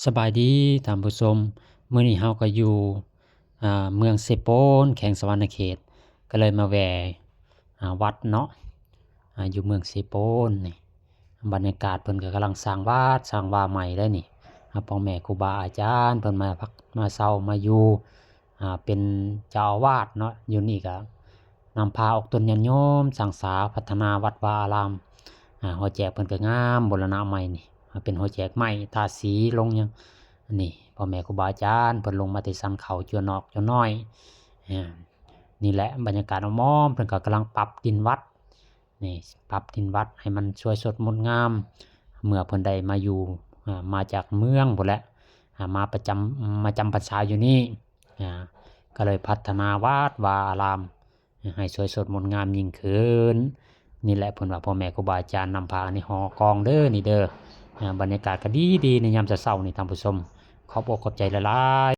ສະບາຍດີທ່ານຜູ້ຊົມ, ມື້ນີ້ເຮົາກໍຢູ່ ອ່າ ເມືອງເຊໂປນ ແຂວງສະຫວັນນະເຂດ, ກໍເລີຍມາແວ່ ອ່າ ວັດເນາະ, ອ່າ ຢູ່ເມືອງເຊໂປນນີ້. ບັນຍາກາດເພິ່ນກໍກຳລັງສ້າງວັດສ້າງວາໃໝ່ໄດ໋ນີ້. ອ່າ ພໍ່ແມ່ຄູບາອາຈານເພິ່ນມາພັກມາເຊົາມາຢູ່ ອ່າ ເປັນເຈົ້າອາວາດເນາະ. ຢູ່ນີ້ກໍນຳພາອອກຕົນຍາດໂຍມສ້າງສາພັດທະນາວັດວາອາລາມ. ອ່າ ຫໍແຈກເພິ່ນກໍງາມ ບູລະນະໃໝ່ນີ້. ອ່າ ເປັນຫໍແຈກໄມ້ ທາສີລົງຫຍັງ. ອັນນີ້ພໍ່ແມ່ຄູບາອາຈານເພິ່ນລົງມາແຕ່ສັນເຂົາ ຈົວນອກຈົວນ້ອຍ. ອ່າ ນີ້ແຫຼະບັນຍາກາດອ້ອມໆ ເພິ່ນກໍກຳລັງປັບດິນວັດ. ນີ້ປັບດິນວັດໃຫ້ມັນສວຍສົດງົດງາມ ເມື່ອເພິ່ນໄດ້ມາຢູ່ ອ່າ ມາຈາກເມືອງພຸ້ນແຫຼະ ອ່າ ມາປະຈຳ ມາຈຳພັນສາຢູ່ນີ້ ອ່າ ກໍເລີຍພັດທະນາວັດວາອາລາມໃຫ້ສວຍສົດງົດງາມຍິ່ງຂຶ້ນ. ນີ້ແຫຼະເພິ່ນວ່າ ພໍ່ແມ່ຄູບາອາຈານນຳພາ ອັນນີ້ຫໍກອງເດີ ນີ້ເດີ. ອ່າ ບັນຍາກາດກໍດີໆ ໃນຍາມເຊົ້າໆນີ້ທ່ານຜູ້ຊົມ. ຂອບອົກຂອບໃຈຫຼາຍໆ.